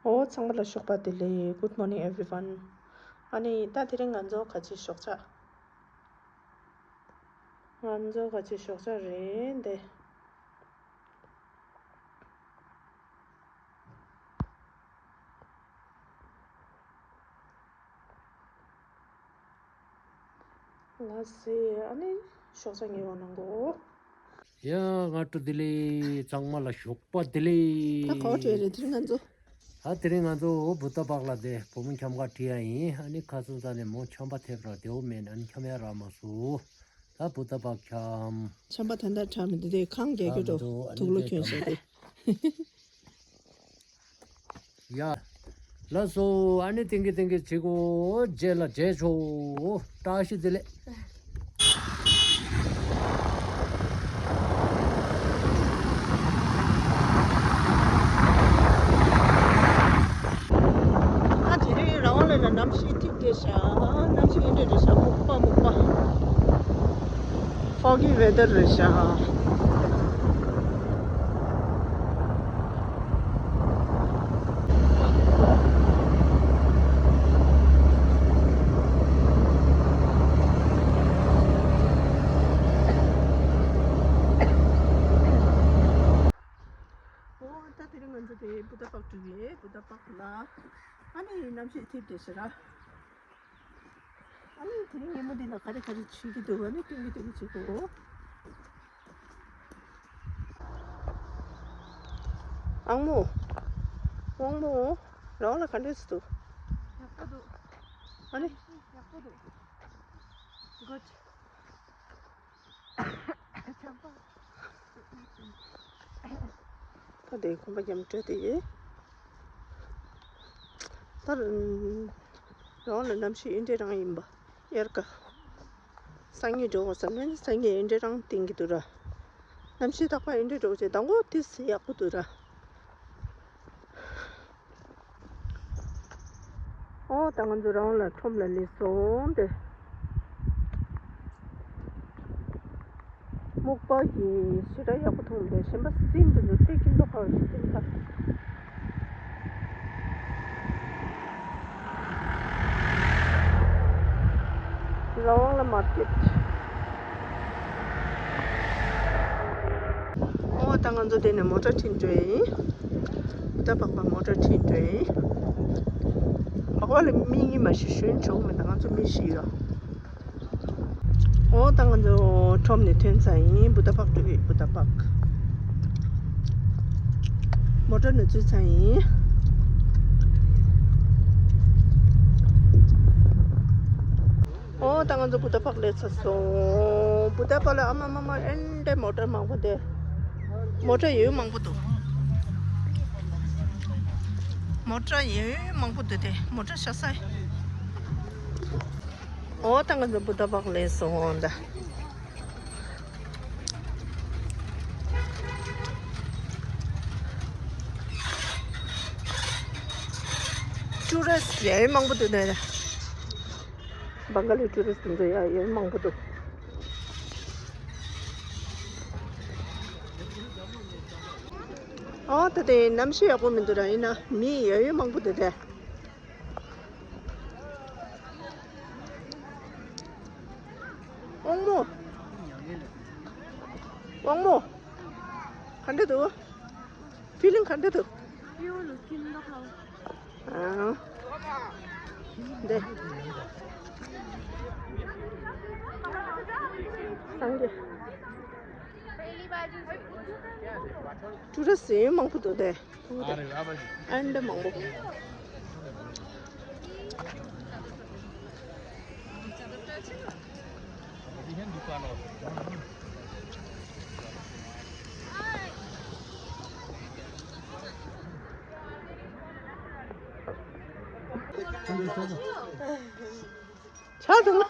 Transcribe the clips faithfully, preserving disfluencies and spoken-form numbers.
ཨོ་ཚང་མ་ལ་ཞོགས་པ་བདེ་ལེགས། Good morning everyone. ཨ་ནི་ད་དེ་རིང་ང་ཚོ་ག་ཅི་ཞོགས་ཇ། ང་ཚོ་ག་ཅི་ཞོགས་ཇ་རེད་འདི། ལགས་སེ། ཨ་ནི་ཞོགས་ཇ་ཉོ་བ་གནང་གོ། ཡ། སྔ་དྲོ་བདེ་ལེགས། ཚང་མ་ལ་ཞོགས་པ་བདེ་ལེགས། ད་ག་བ་བྲོས་རེད་དེ་རིང་ང་ཚོ། ད་དེ་རིང་ང་ཚོ་བུ་ཏ་པག་ལ་དེ་བུ་མོ་འཁྱམ་ག་ཁྲིད་ཡ་ཡིན། ཨ་ནི་ཁ་སང་ས་ནས་མོ་འཁྱམ་པ་ཐེབས་ར་དེའུ་མེད། ཨ་ནི་འཁྱམ་ཡ་རག་མ་སོང་། ད་བུ་ཏ་པག་འཁྱམ། འཁྱམ་པ་ད་ལྟ་དྲག་མི་འདུག་དེ་ཁང་རྒྱག་རྒྱུ་འགྲོ། དུག་ལོག་གྱོན་བྱས་ཏེ། ཡ། ལགས་སོ། ཨ་ནི་ཏིང་གི་ཏིང་གི་བྱེད་གོ། རྗེས་ལ་མཇལ་ཆོག་བཀྲ་ཤིས་བདེ་ལེགས། ཨ་དེ་རིང་རང་དབང་ལ་ལ་གནམ་གཤིས་ཐིག་དེ་ཤ། གནམ་གཤིས་ཨིན་འདྲ་རེད་ཤ། སྨུག་པ་སྨུག་པ། Foggy weather རེད་ཤག་ཨོ་ད་དེ་རིང་ང་ཚོ་དེ་བུ་ཏ་པག་འགྲོ་གི་བུ་ཏ་པག་ལ། ཨ་ནི་གནམ་གཤིས་ཐིག་དེ་ཤ་ར། ཨ་ནི་དེ་རིང་ཉིན་མོ་འདི་ན་ག་རེ་ག་རེ་བྱེད་ཀྱི་འདུག་ཨ་ནི་སྟོན་གྱི་འདུག་བྱེད་དགོས། ཨང་མོ། དབང་མོ། རང་ལ་ག་འདྲས་སུ་འདུག་ཡག་པོ་འདུག་ཨ་ནི། ཡག་པོ་འདུག Good. ད་དེ་ཁོམ་པ་རྒྱབ་སྤྲོད་དེ་ཡིན། ད་རང་ལ་གནམ་གཤིས་ཨིན་འདྲ་རང་ཡིན་པ། དབྱར་ཁ། སང་ཉིན་འགྲོ་དགོས་བསམ་ན་སང་ཉིན་ཨིན་འདྲ་རང་བསྟན་གྱི་འདུག་ར། གནམ་གཤིས་རྟག་པར་ཨིན་འདྲ་འགྲོ་བྱས་དང་པོ་དེ་ཡག་པོ་འདུག་ར། ཨོ་ད་ང་ཚོ་རང་ལ་ཁྲོམ་ལ་སླེབས་སོང་སྟེ། སྨུག་པ་གི་ཞེ་དྲག་ཡག་པོ་མཐོང་མེད། གཞན་པ་སྲིན་དུ་འདུག་སྟེ་ཀིན་ཏོ་ཁ་བ་ཞིག་སྲིན་ཁ། རང་དབང་ལ་མར་ཀེཊ། ཨོ་ད་ང་ཚོ་དེ་ནས་མོ་ཊ་ཁྲིད་འགྲོ་ཡིན། ད་སྦག་སྦག་མོ་ཊ་ཁྲིད་འགྲོ་ཡིན། སྦག་སྦག་ལ་མི་གཉིས་མ་གཏོགས་ཞོན་ཆོག་མེད། ད་ང་ཚོ་མི་བཞི་ཡོད། ཨོ་ད་ང་ཚོ་ཁྲོམ་ནས་ཐོན་ཚར་ཡིན། བུ་ཏ་པག་འགྲོ་གི་ཡོད། བུ་ཏ་པག་མོ་ཊ་ནས་འཛུལ་ཚར་ཡིན། ཨོ་ད་ང་ཚོ་བུ་ཏ་པག་སླེབས་ཚར་སོང་། བུ་ཏ་པག་ལ་ཨ་མ་མ་མ་ཨེ་འདྲའི་མོ་ཊ་མང་པོ་འདུག་མོ་ཊ་ཡོད་མང་པོ་འདུག་མོ་ཊ་ཡོད་མང་པོ་འདུག་སྟེ། མོ་ཊ་ཤ་སའི། ཨོ་ད་ང་ཚོ་བུ་ཏ་པག་སླེབས་སོང་ད། ཊུ་རི་སི་ཊི་ཡང་མང་པོ་འདུག་ནས། བང་ག་ལི་ཊུ་རི་སི་ཊི་འདི་ཚོ་ཡང་ཡང་མང་པོ་འདུག་ཨོ་ད་དེ་གནམ་གཤིས་ཡག་པོ་མི་འདུག་ར། ཡིན་ན་མི་ཡང་ཡང་མང་པོ་འདུག་དེ། དབང་མོ། དབང་མོ། ག་འདྲ་འདུག་ཕི་ལིང་ག་འདྲ་འདུག་ཨ། འདི། སངས་རྒྱས། ཊུ་རི་སི་ཊི་མང་པོ་འདུག་དེ། ཨ་འདི་མང་པོ། ཆག་འགྲོ།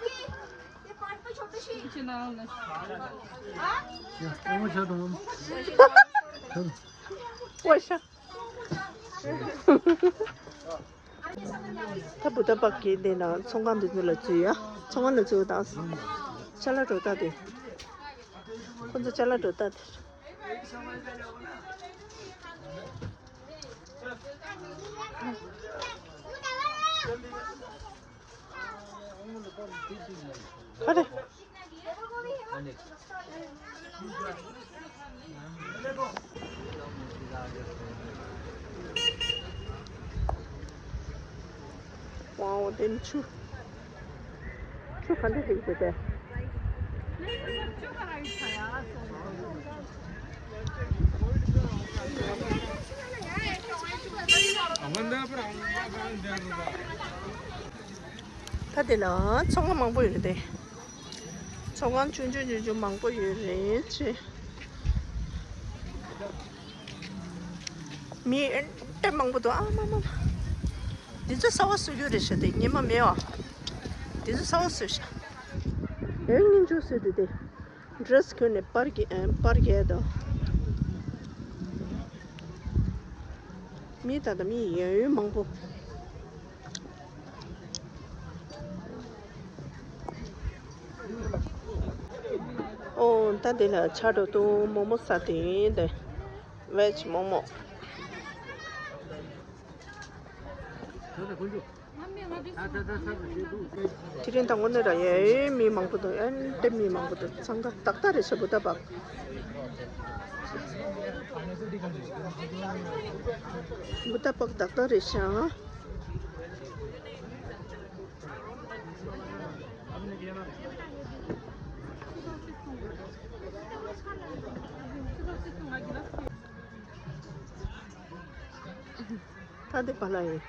ཨོ་ཤ། ད་བུ་ཏ་པག་གི་འདི་ན་ཚོང་ཁང་འདི་ཚོ་ལ་འཛུལ་ཡ། ཚོང་ཁང་ལ་འཛུལ་དང་། ཅ་ལག་འགྲོ་ད་དེ། ཁོ་ཚོ་ཅ་ལག་འགྲོ་ད་དེ། ཁ་རེ། ཝའོ། དེ་ནི་ཆུ། ཆུ་ག་འདྲ་ཞིག་འདུག་དེ། ད་དེ་ལ་ཚོང་ཁང་མང་པོ་ཡོད་རེད་དེ། ཚོང་ཁང་ཆུང་ཆུང་ཆུང་ཆུང་མང་པོ་ཡོད་རེད་ཅེ། མི་ཨེ་འདྲ་མང་པོ་འདུག་ཨ་མ་མ་མ། འདི་ཚོ་གསར་པ་བཟོ་རྒྱུ་རེད་ཤག་དེ་ཉི་མ་མེད་པ། འདི་ཚོ་གསར་པ་བཟོས་ཤག་ཨེ་སྙིང་རྗེ་བཟོས་འདུག་དེ། འདྲེས་གྱོན་ནས་པར་རྒྱག་ཨེ་པར་རྒྱག་དང་། མི་ད་ལྟ་མི་ཡོད་ཡོད་མང་པོ། ཨོ་ད་འདི་ལ་ཆ་འགྲོ་དུ་མོག་མོག་ས་དེ་ཡིན་ཏེ། ཝེཇ་མོག་མོག་དེ་རིང་དང་པོ་ནས་ར་ཡའི་མི་མང་པོ་འདུག་ཨན་ཏེ་མི་མང་པོ་འདུག་འཚང་ཁ་ཏག་ཏག་རེད་ཤག་བུ་ད་པག་བུ་ད་པག་ཏག་ཏག་རེད་ཤག་ད་འདི་བ་ལ་ཡིན།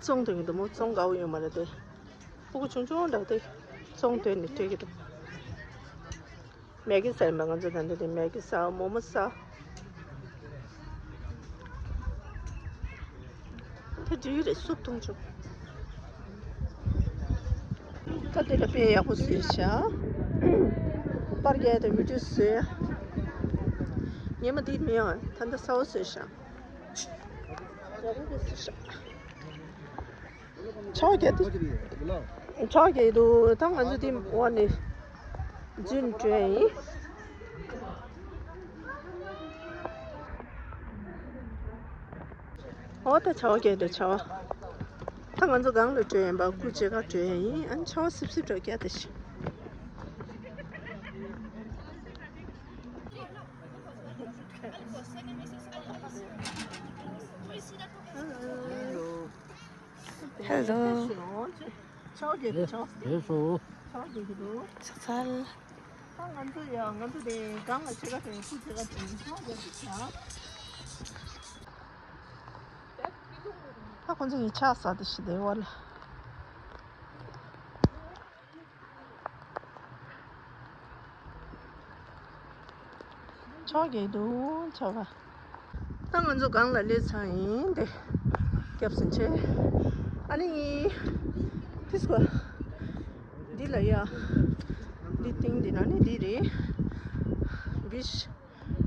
བཙོང་དོན་གྱི་འདུག་མོ། བཙོང་དགའ་བོ་ཡོད་མ་རེད་དེ། ཕྲུ་གུ་ཆུང་ཆུང་འདྲ་དེ་བཙོང་དོན་ནི་སྤྲད་ཀྱི་འདུག་མེ་གི་ཟ་ཡིན་པ་ང་ཚོ་ད་འདི་དེ་མེ་གི་ཟ་མོག་མོག་ཟ། དེ་འགྲིག་གི་རེད། སུབ་འཐུང་ཆོག་ད་དེ་ལ་དཔེ་ཡག་པོ་བཟོས་ཤག་པར་རྒྱག་དང་བི་ཌིའོ་བཟོས། ཉི་མ་འདི་མི་ཡོང་ད་ལྟ་གསར་པ་བཟོས་ཤག་ཡག་པོ་བཟོས་ཤག་ཆོག་རྒྱག་དུ། ཆོག་རྒྱག་དུ། ད་ང་ཚོ་དེ་འོག་ནས་རྫུན་སྤྲོད་ཡིན། འོ་ད་ཆོག་རྒྱག་དུ་ཆོག་ད་ང་ཚོ་སྒང་ལ་སྤྲོད་ཡིན་པ། སྐུ་མཇལ་ཁ་སྤྲོད་ཡིན། ཨ་ནི་ཆོག་སིབ་སིབ་འགྲོ་རྒྱག་དུ་ཤི། Hello. ཆོག་རྒྱག་དུ་ཆོག་རེད་སོ། ཆོག་རྒྱག་གི་འདུག་ཆག་ཚལ། ད་ང་ཚོ་ཡ་ང་ཚོ་དེ་སྒང་ལ་ཆེ་ག་དེ་སྐུ་ཆེ་ག་དེ་ཆོག་རྒྱག་གི་ཆག་ད་ཁོ་ཚོ་ཡི་ཆག་ས་དེ་ཤི་དེ་བ་ལ། ཆོག་གི་འདུག་ཆོག་ག་ད་ང་ཚོ་སྒང་ལ་སླེབས་ཚར་ཡིན་ཏེ། སྐྱབས་སུ་མཆི། ཨ་ནི། ཏིས་གོ་འདི་ལ་ཡ། འདི་སྟེང་འདི་ན་ནི་འདི་རེད། བིཤ།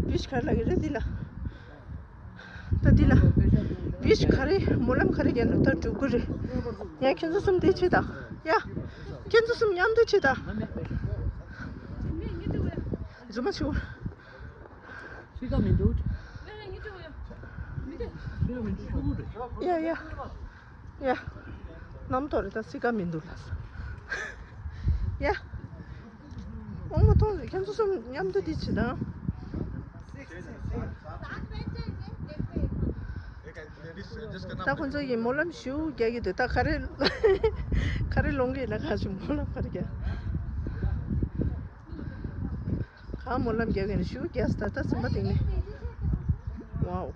བིཤ་ག་རེ་ལབ་ཀྱི་རེད་འདི་ལ། ད་འདི་ལ། བིཤ་ག་རེ་སྨོན་ལམ་ག་རེ་རྒྱག་ན་ད་འགྲུབ་ཀྱི་རེད། ཡ་ཁྱེད་ཚོ་གསུམ་འདི་བྱེད་དང་། ཡ། ཁྱེད་ཚོ་གསུམ་མཉམ་དུ་བྱེད་དང་། རྫུན་མ་བྱེད། སི་ཀ་མི་འདུག་སི་ཀ་མི་འདུག་ཤོག་བུ་རེད། ཡ་ཡ། ཡ། གནམ་ཐོག་རེ་ད་སི་ཀ་མི་འདུག་ལ། ཡ། དབང་མོ་མཐོང་ཟེར། ཁྱེད་ཚོ་གསུམ་མཉམ་དུ་འདི་བྱེད་དང་། ད་ཁོ་ཚོ་ཡིན་སྨོན་ལམ་ཞུ་རྒྱག་གི་འདུག་ད་ག་རེ། ག་རེ་ལོང་གི་ན་ག་ཞིག་སྨོན་ལམ་ག་རེ་རྒྱག་གང་སྨོན་ལམ་རྒྱག་གི་ན་ཞུ་རྒྱག་ད་ད་སེམས་པ་གཏིང་ནས། ཝའོ།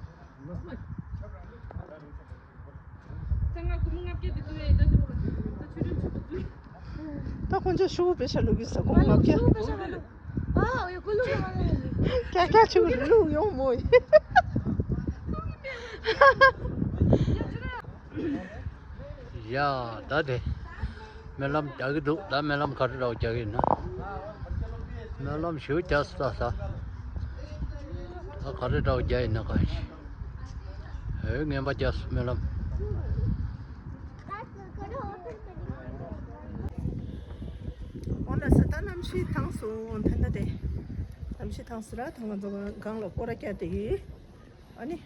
ད་ཁོང་ཚོ་ཤོག་བུ་པེ་ཤ་ལུག་གི་ས་ཁོང་ལབ་ཀྱ། ཀྱ་ཀྱ་ཆུ་ལུག་ཡོང་མོ་ཡི། ཡ། ད་དེ་སྨོན་ལམ་རྒྱག་གི་འདུག་ད་སྨོན་ལམ་ག་རེ་འདྲ་བོ་རྒྱག་གི་ཡིན་ན། སྨོན་ལམ་ཞུ་རྒྱག་ས་ས། ད་ག་རེ་འདྲ་བོ་རྒྱག་ཡིན་ན་གང་ཞིག་ཨེ་ངན་པ་རྒྱག་སྨོན་ལམ། འོ་ན་ས་ད་གནམ་གཤིས་ཐང་སོང་ད་ན་དེ། གནམ་གཤིས་ཐང་སོང་ར་ཐང་ང་ཚོ་སྒང་ལ་སྐོར་ར་བསྐྱལ་དེ་ཡིན། ཨ་ནི།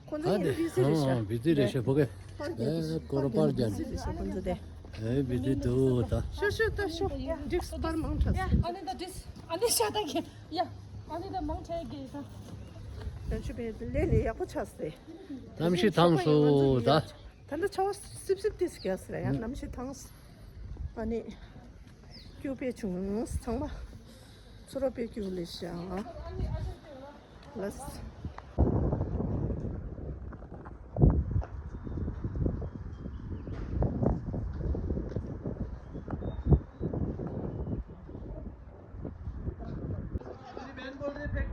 ཁོང་ཚོ་ཨ་ཡིན་དེ་བི་ཟི་རེད་ཤག་ཨ་བི་ཟི་རེད་ཤག་ཕོ་གེ། པར་རྒྱག་ཨེ་སྐོར་པར་རྒྱག་བི་ཟི་རེད་ཤག་ཁོང་ཚོ་དེ། ཨེ་བི་དེ་དུ་ད། ཤོ་ཤོ་ད་ཤོ། འགྲིགས་པར་མང་དྲགས། ཡ་ཨ་ནི་ད་འགྲིགས། ཨ་ནི་ཤ་ད་གི། ཡ་ཨ་ནི་ད་མང་དྲགས་གི་ད། ད་ཆུ་བེད་ལེ་ལེ་ཡག་པོ་ཆགས་སེ། གནམ་གཤིས་ཐང་སོ་ད། ད་ལྟ་ཆར་པ་སིབ་སིབ་ཏིས་རྒྱག་སེ་ར་ཡ། གནམ་གཤིས་ཐང་སེ། ཨ་ནི་སྐྱུག་པས་བྱུང་ཚང་མ་ཚུ་རོ་པས་སྐྱུག་ལེ་ཤ། ལགས།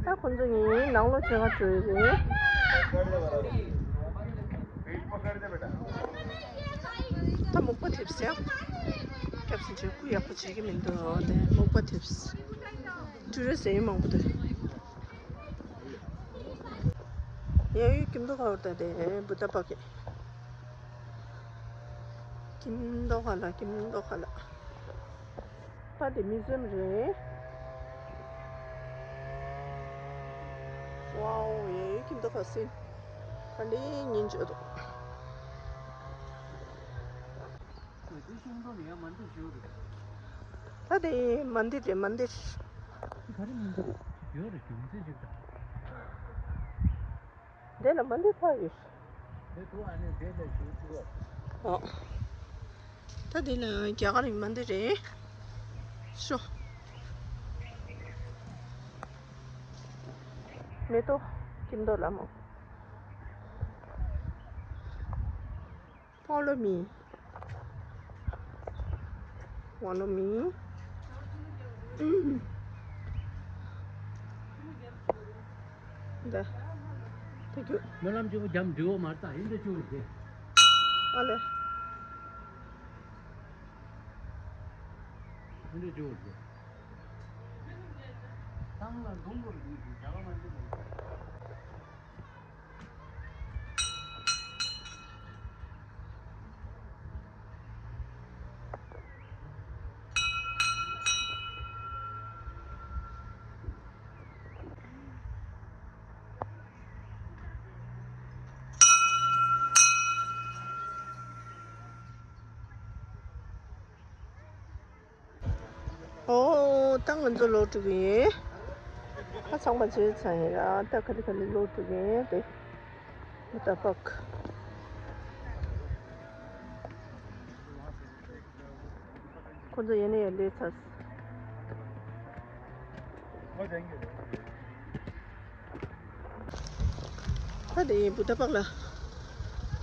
ད་ཁོང་ཚོ་ངའི་ནང་ལོགས་བྱེད་ག་འགྲོ་ཡི་རེད། ད་མུག་པ་ཐེབས་ཡ། སྐྱབས་སུ་མཆི། སྐུ་ཡག་པོ་བྱེད་ཀྱི་མི་འདུག་དེ་མུག་པ་ཐེབས། ཊུ་རི་སི་ཊི་ཡང་མང་པོ་འདུག་ཡ་ཡུལ་ཁྱིམ་ཐོག་ཁ་བར་ད་དེ་བུ་ད་པ་ཀེ། ཁྱིམ་ཐོག་ཁ་ལ། ཁྱིམ་ཐོག་ཁ་ལ། ད་དེ་མིའུ་ཛི་ཡམ་རེད། ཝའོ། ཡ་ཡུལ་ཁྱིམ་ཐོག་ཁ་སིན། ད་འདི་ཉིན་བྱོས་འདུག་ད་དེ་མན་དིར་རེད། མན་དིར། དེ་ལ་མན་དིར་ཕར་ཡོད། ཨོ། ད་དེ་ལ་རྒྱ་གར་གྱི་མན་དིར་རེད། ཤོ། མེ་ཏོག་ཁྱིམ་ཐོག་ལ་མོ། Follow me. Follow me. འདི། ཐུགས་རྒྱུགས། སྨོན་ལམ་གཅིག་པོ་རྒྱབ་འགྲོ་མ་རེད་ད། ཡིན་འདྲ་བཅུག་རེད། ཨ་ལེ། ཡིན་འདྲ་བཅུག་རེད། ཏང་ལ་འདུང་དགོས་རེད། ཟ་ག་མ་འདུག་ཨོ། ད་ང་ཚོ་ལོག་འགྲོ་གི་ཡིན། ད་ཚང་མ་བྱས་ཚར་ཡིན་ར། ད་ག་ལེ་ག་ལེ་ལོག་འགྲོ་གི་ཡིན་དེ། མི་ད་པག་ཁོ་ཚོ་ཡིན་ན་ཡང་ལས་ཚར། ད་དེ་ཡིན་བུ་ད་པག་ལ།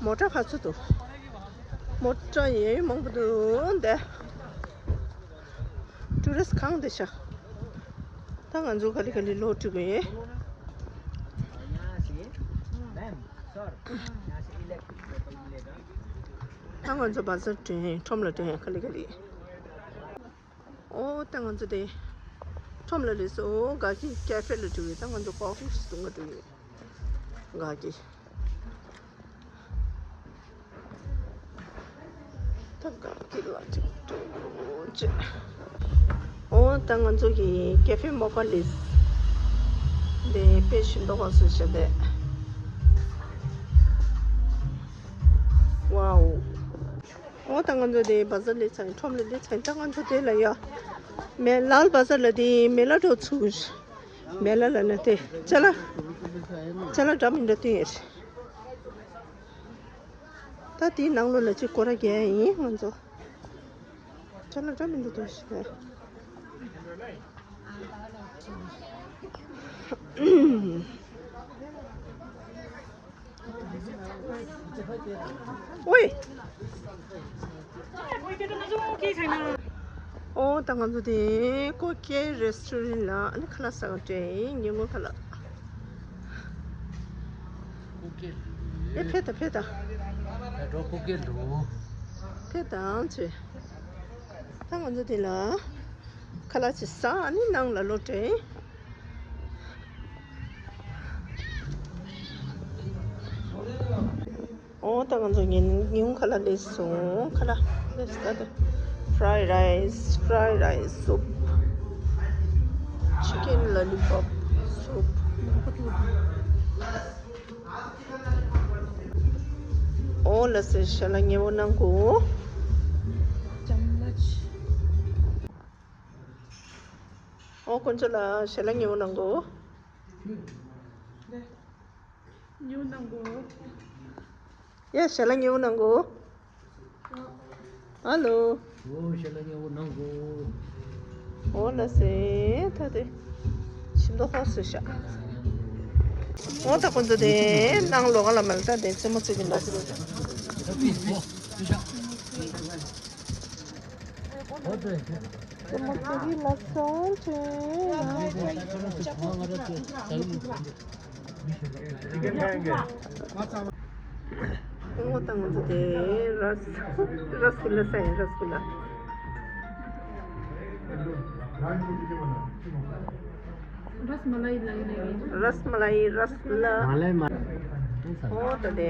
མོ་ཊ་ཕར་ཚུར་འདུག་མོ་ཊ་ཡོད་མང་པོ་འདུག་འདི། ཊུ་རི་སི་ཊི་གང་དེ་ཤ། ད་ང་ཚོ་ག་ལེ་ག་ལེ་ལོག་འགྲོ་གི་ཡིན། ད་ང་ཚོ་བ་ཟར་འགྲོ་ཡིན། ཁྲོམ་ལ་འགྲོ་ཡིན། ག་ལེ་ག་ལེ། ཨོ། ད་ང་ཚོ་དེ་ཁྲོམ་ལ་སླེབས་སོང་། ག་གི་ཀེ་ཧྥེ་ལ་འགྲོ་གི། ད་ང་ཚོ་ཀོ་ཕི་འཐུང་ག་འགྲོ་གི། ག་གི། ད་ག་གི་ལ་ཅིག་འགྲོ་ཅེ། ཨོ། ད་ང་ཚོ་གི་ཀེ་ཧྥེ་མོ་ཀ་སླེབས། དེ་དཔེ་ཞིམ་མདོག་ཁ་སོ་ཤ་དེ། ཝའོ། ཨོ། ད་ང་ཚོ་དེ་བ་ཟར་ལ་སླེབས་ཚར། ཁྲོམ་ལ་སླེབས་ཚར། ད་ང་ཚོ་དེ་ལ་ཡ། མེ་ལལ་བ་ཟར་ལ་དེ་མེ་ལ་འགྲོ་ཚུགས། མེ་ལལ་ལ་ན་དེ་ཅ་ལག་ཅ་ལག་འདྲ་མི་འདྲ་སྟོན་ཡོད། ད་དེའི་ནང་ལོགས་ལ་ཅིག་སྐོར་ར་རྒྱག་ཡིན་ང་ཚོ། ཅ་ལག་འདྲ་མི་འདྲ་སྟོན་ཞིག་རེད། ཨོའི། ཨོ། ད་ང་ཚོ་དེ་ཀོ་ཀེ་རེ་སི་ཊོ་རན་ལ་ཨ་ནི་ཁ་ལག་ཟ་ག་འགྲོ་ཡིན། ཉིན་གུང་ཁ་ལག་ཀོ་ཀེ་ལུ། ཨེ་ཕེ་ད་ཕེ་ད། ད་འགྲོ་ཀོ་ཀེ་ལུ། ཕེ་ད་ཨང་ཆེ། ད་ང་ཚོ་དེ་ལ་ཁ་ལག་ཅིག་ཟ། ཨ་ནི་ནང་ལ་ལོག་འགྲོ་ཡིན། ཨོ། ད་ང་ཚོ་ཉིན་ཉིན་ཁ་ལག་སླེབས་སོང་། ཁ་ལག་སླེབས་སོང་། ད་ད་fried rice, fried rice, soup, chicken lollipop, soup. ཨོ་ལ་སེ་ཤ་ལ་ཉེ་བོ་གནང་གོ། ཨོ་དཀོན་མཆོག་ལགས་ཞལ་ལག་ཉེ་བོ་གནང་གོ། ཉེ་བོ་གནང་གོ། ཡ་ཞལ་ལག་ཉེ་བོ་གནང་གོ། ཧ་ལོ། ཨོ་ཞལ་ལག་ཉེ་བོ་གནང་གོ། ཨོ་ལ་སེ་ད་དེ། ཞིམ་མདོག་ཧོ་སུ་ཤ། ཨོ་ད་དཀོན་མཆོག་དེ་གནང་ལོ་ག་ལ་མ་ལ་ད་དེ་རྩེད་མོ་རྩེ་གི་འདུག་རྩེད་མོ་རྩེ་གི་ལ་སོང་ཆེ། ཨོ་ད་ང་ཚོ་དེ་ར་སི་ར་སི་གུ་ལ་ཟ་ཡིན། ར་སི་གུ་ལ། ར་སི་མ་ལ་ཡི་ལ་ཡི་ལ་ཡི། ར་སི་མ་ལ་ཡི། ར་སི་གུ་ལ། མ་ལ་ཡི་མ། ཨོ་ད་དེ་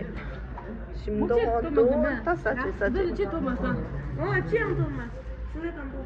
ཞིམ་མདོག་ཧོ་འདུག་ད་ཟ་ཆེ་ཟ་ཆེ། འདི་ལ་ཅི་ཐོབ་མ་ས། ཨོ་ཅི་ཡང་ཐོབ་མ། སུ་རེ་དང་པོ།